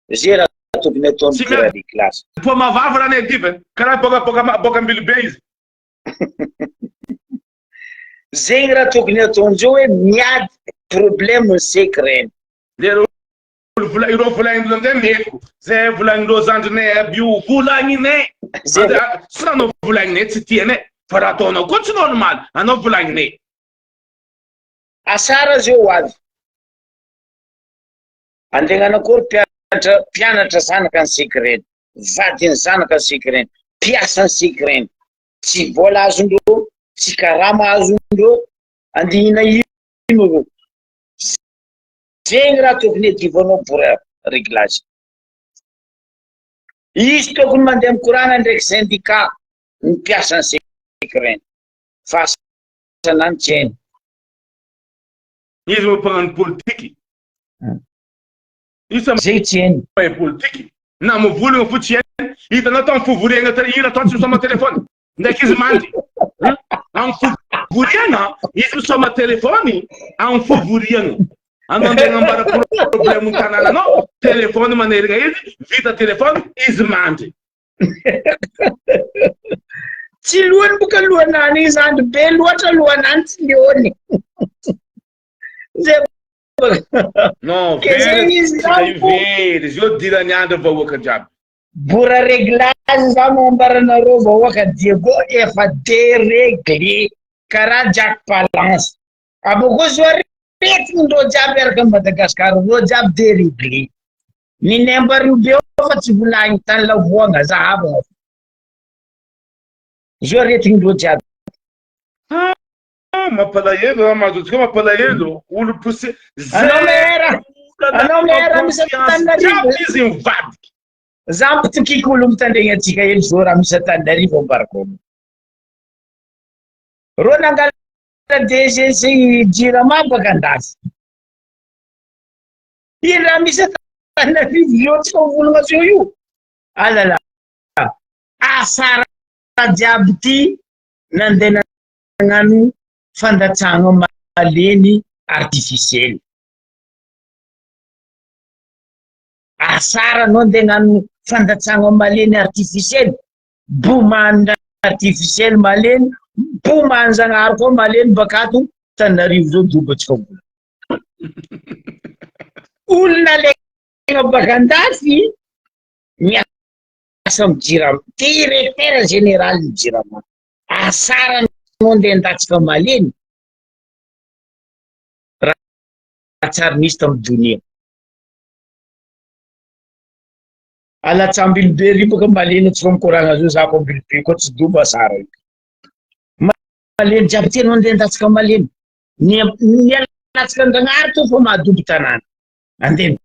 Ze raha tokony ataony Tsy pour miady aller classe. Toa mahavava raha ny adiva e. Karaha boka boka boka Ambilobe izy. Zegny raha tokony ataondreo hoe miady problème secret-ny. Le reo vola ireo volagnindreo amizay mety. Zay volagnindreo zandrinay aby io volagninay. Zay Tsy raha anao volagninay tsy tianay fa raha ataonao koa tsy normal anao volagninay. Asara zao ho avy. Andegnana akory mpianatra mpianatra zanaka ny secret, vadiny zanaka ny secret, mpiasa ny secret. Tsy vola azondreo, tsy karama azondreo, andihina ino reo. Zegny raha tokony hiadivanao pour réglage. Izy tokony mandeha mikorana ndraiky syndicat ny mpiasa ny secret. Fa asanany tsy hainy. Izy moa mpagnano politiky. Izy Zay tsy hainy. mahay politiky. Na mivolagna fo tsy hainy. Hitanao tamin'ny fivoriagna tary hira atao tsy misoma telefony. Ndraiky izy mandry. Amin'ny fivoriagna izy misoma telefony amin'ny fivoriagna. Anao andeha agnambara problème ny tanànanao, telefony manerigna izy, vita telefony izy mandry. Tsy lohany boka lohanany igny zandry be loatra lohanany tsy leony. Zay Non, Ke very zegny izy tsika io zany fo. very izy io dirany andro vahoaka jiaby. Bora réglage za no ambaranareo vahoaka Diego efa déréglé karaha Jack Palance. Abôkô zo aretigny ndreo jiaby araka Madagascar reo jiaby déréglé. Ny nemba rio be ao fa tsy volagny tany lavoagna zahavagna fo. Zo aretigny ndreo jiaby. Ah, mampalahelo raha mahazo antsika mampalahelo olo poussé Anao mera, anao mera misy Antananarivo. jiaby izy mivadiky Za mpitokiko olo mitandregny antsika hely zo raha misy Antananarivo ambarako. Reo nangala DG sy Jirama baka andafy. Ino raha misy Antananarivo io tsika mivolagna zao io? Alala. Asara jiaby ty nandeha nagnano fandatsagna malemy artificiel. Asara anao ndeha hagnano fandatsagna malemy artificiel, bomana artificiel malemy, boman-janahary koa malemy baka ato Tananarivo zao dobo antsika mbola. Olona alaigna baka andafy miasa amy jirama, directeur général ny jirama. Asara anao ndeha handatsaka malemy raha tsary nisy tamy donia. Alatsambilobe ry boka malemy tsy fa mikoragna zao za ko ambilobe koa tsy dobo asara io. Malemy jiaby ty anao ndeha handatsaka malemy. Ny ny alatsaka andragnahary to fa mahadobo tanàna. Andeha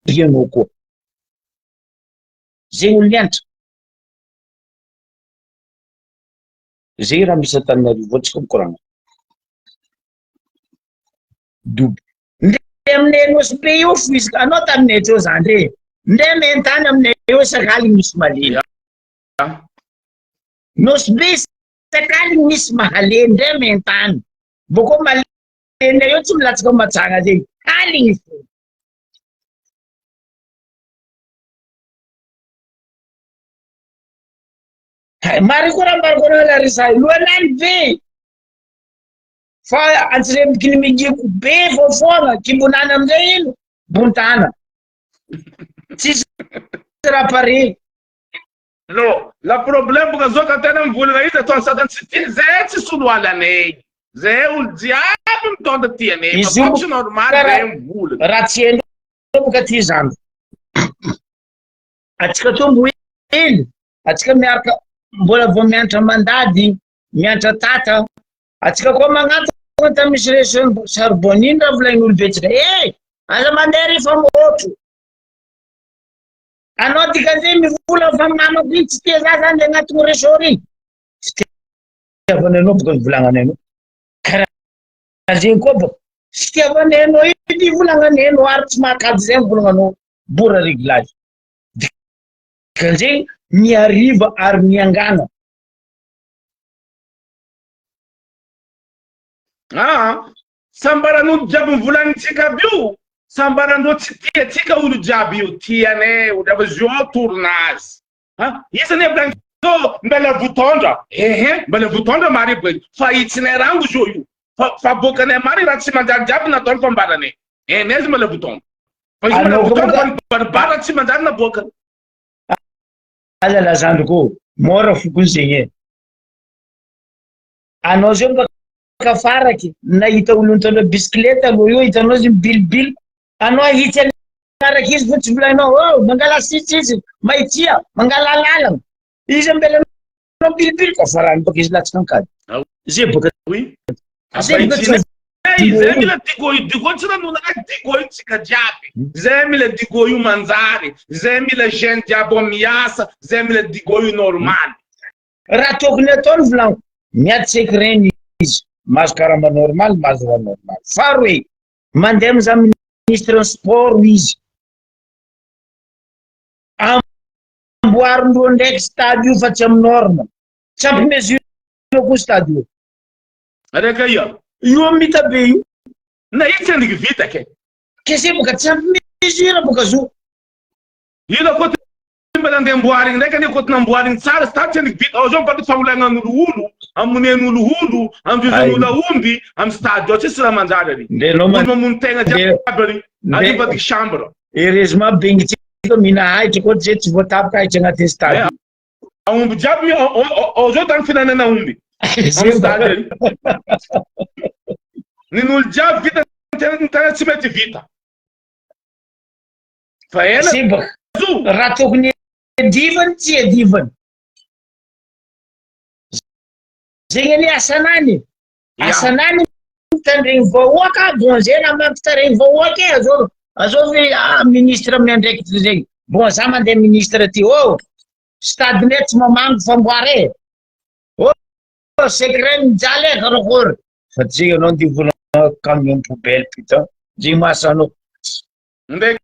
be anao koa. Zay olo nianatra. Zay raha misy Antananarivo ao tsika mikoragna. Dobo. Ndre aminay Nosy be io fo izy anao taminay teo zandry e. Ndre mentany aminay eo isak'aligny misy malemy. Nosy be isak'aligny misy mahalemy ndre mentany. Boko malemy eo tsy milatsaka matsagna zegny. Aligny fo. Hay, marina koa raha ambarako anao Larissa, lohanany be. Fa antsiremiky ny migiko be vao foana, kibonany amizay ino? Bontana. Tsisy raha pare. No, la problème boka zao ka tena mivolagna izy ataony sasany tsy tia, zay tsy soloalanay. Zay olo jiaby mitondra tianay, Izy io fa tsy normal zay mivolagna. Raha tsy hainao boka ty zandry. Atsika to mbo hely, atsika miaraka mbola vao mianatra mandady, mianatra tata, atsika koa magnantona ta misy resy charbon iny raha volain'olo betsaka eh aza mandeha ry fa mihoatro anao dikan'izay mivola fa mamako iny tsy tia za zany le agnatiny resort iny fitiavana anao boka nivolagnana anao karaha zegny koa boka fitiavana anao iny ivolagnana anao ary tsy mahakajy zay mivolagnanao bora réglage dikan'izay miariva ary miangana Aa sambaran'olo jiaby nivolanintsika aby io, sambarandreo tsy tia antsika olo jiaby io, tianay olo jiaby zio tournage. Ha iza anie volanintsika mbela votondra, ehe mbela votondra marigny boka io, fa hitsinay rango zio io, fa fa aboakanay marigny raha tsy manjary jiaby nataony fambaranay, enay izy mbela votondra, fa izy mbela votondra fa nibaribary raha tsy manjary naboakany. Aza la zandriko ô, mora fokony zegny e. Anao zao baka faraky nahita olo nitondra bisikileta aloha io hitanao izy mibilibily anao ahitsy anaraka izy fo tsy volainao oh mangala sitsy izy mahitsia mangala lalana izy ambela anao mibilibily ka farany baka izy latsaka ankady ah zay baka oui zay baka tsy zay mila digo io digo tsy ranonana digo io tsika jiaby zay mila digo io manjary zay mila jeune jiaby ao miasa zay mila digo io normal Raha tokony atao ny volaniko, miady secret izy, mahazo karama normal, mahazo raha normal. Faharoe, mandeha mizaha ministre ny sport izy. Amboarindreo ndraiky stade io fa tsy amin'ny norme. Tsy ampy mesure koa stade io. Araka ia? Io amin'ny mitabe io. Na io tsy andriky vita ke. Kese boka tsy ampy mesure boka zo. Ino koa Mba nandeha amboarigny ndraiky anie koa namboarigny tsara sy tatsy anie vita ao zao mba faolagnan'olo olo amonen'olo olo anjoizan'olo aomby amy stade ao tsisy raha manjary ary Ndre anao olo mamono tegna mandeha jiaby ary ary ndre mivadiky chambre heureusement bengitsika mihina ahitra koa tsy tsy voatapaka ahitra agnatin'ny stade Eh, io. aomby jiaby mi- ao ao- ao zao tany fihinanana aomby amy Zay stade ary nin'olo jiaby vita ny tena tsy mety vita fa ela Zay baka zo. Raha tokony iadivany tsy iadivany. Zegny anie asanany. Asanany mitandregny vahoaka, bon zay na mampitaregny vahoaka e, azao azao ah, ministre miandraikitra zegny. Bon za mandeha ministre ty, oh stade-nay tsy mamango famboara e. Oh. Secret mijaly e karakory. Fa tsy anao ndeha vola camion poubelle putain. Zegny mahasanao. Ndeha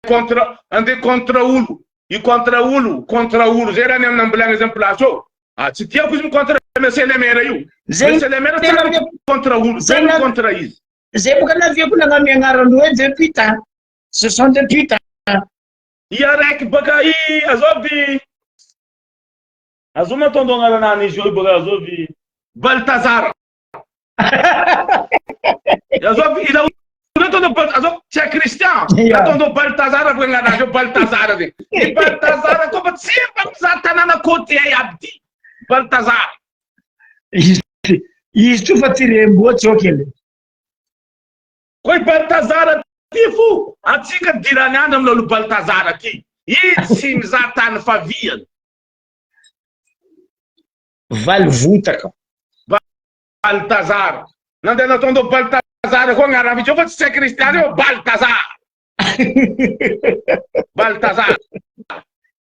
contre andeha contre olo. I contre olo, contre olo zay raha ny amina ambilagna zany place eo. Ah tsy tiako izy mi-contre monsieur le maire io. Zegny Monsieur le maire tena tsara contre olo, Zegny tsara contre izy. Zay boka naviako nagnamia agnarany hoe deux putains. Ce sont des putains. I araiky baka i azovy azovy matondo agnaranany izy io baka azovy Baltazar. Azovy ila nataonao Bal azovy tsy a Christian. Yeah. Nataonao Baltazar baka agnaranazy io Baltazar zegny. I Baltazar koa fa tsy mba mizaha tanàna côtier aby ty. Baltazar. Izy izy to fa tirem-boa tsoky ele. Koa i Baltazar ty fo atsika dirany andro amin'ny lolo Baltazar ty. Izy tsy mizaha tany faviany. Valivotaka. Baltazar. Nandeha nataondao Baltazar koa agnarana izy io fa tsy tsy kristiana io Baltazar. Baltazar.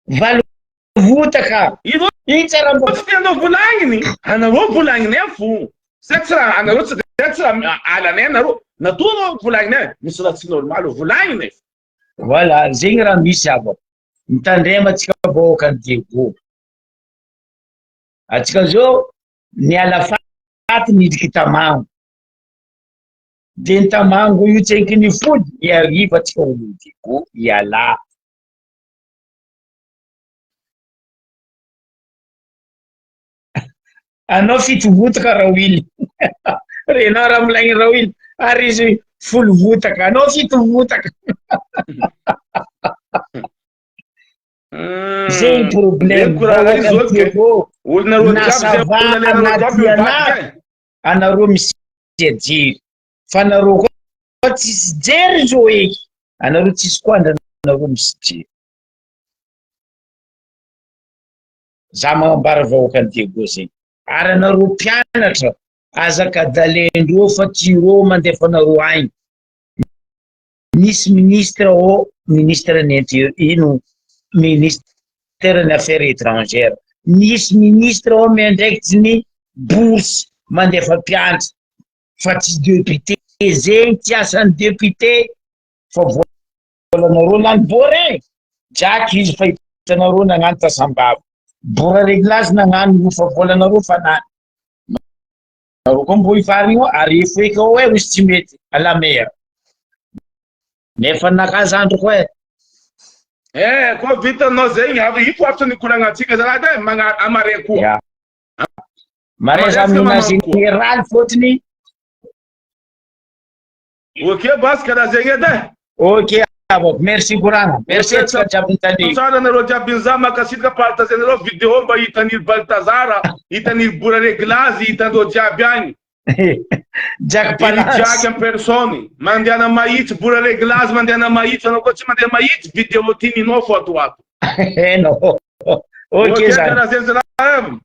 Valivotaka. Ireo Iny tsara mbo. tsy tianao volagniny, anareo volagniny fo. Zay tsy raha anareo tsy zay tsy raha alanay anareo. Natoa anao volagniny misy raha tsy normal volagniny. Voilà, zegny raha misy abo. Mitandrema antsika vahoakan'i Diego. Antsika zao niala faty nidriky tamango. De ny tamango io tsenky nifody, niariva antsika olon'i Diego hialà. Anao fito votaka Rawily. Renao raha milaigny Rawily ary izy folo votaka. Anao fito votaka. Zegny problème. Reko raha Vahoaka izy ny Diego. Olona roa Na jiaby zay ça va olona na lenareo jiaby tiana mivadika e. anareo misy jery. Fa anareo koa tsisy jery zao eky. Anareo tsisy koa anareo misy jery. Za magnambara vahoakan'i Diego zegny. Ary anareo mpianatra aza kadalendreo fa tsy ireo mandefa anareo agny. Misy ministre ao ministre ny interieur ino ministère ny affaires étrangères. Misy ministre ao miandraikitry ny bourse mandefa mpianatra fa tsy député zegny tsy asan'ny député fa volanareo lany bora e! Jack izy fa hitanareo nagnano tasambava. Bora reglage nagnano io fa volanareo fa lany. Nareo koa mbo hivarigny eo ary efo eky ao e hozy tsy mety à la mer. Nefa naka zandriko e. Eh, koa vitanao zegny, avy ito afatra nikoragnatsika zalahy e, magna amare koa. Ya. Mare za Amare mina général fôtony Ok basy karaha zegny edy e. Ok avoko, merci koragna, merci antsika jiaby nitandregny. Tsara nareo jiaby nizaha mankasitraka partager nareo vidéo mba hitan'iry Baltazar, hitan'iry Bora Reglazy, hitandreo jiaby agny. Jack Iry Palace. Jack en personne. Mandehana mahitsy Bora Reglazy mandehana mahitsy anao koa tsy mandeha mahitsy vidéo ty ninao fo ato ato. Enao. Ok Ok zany. karaha zegny zalahy.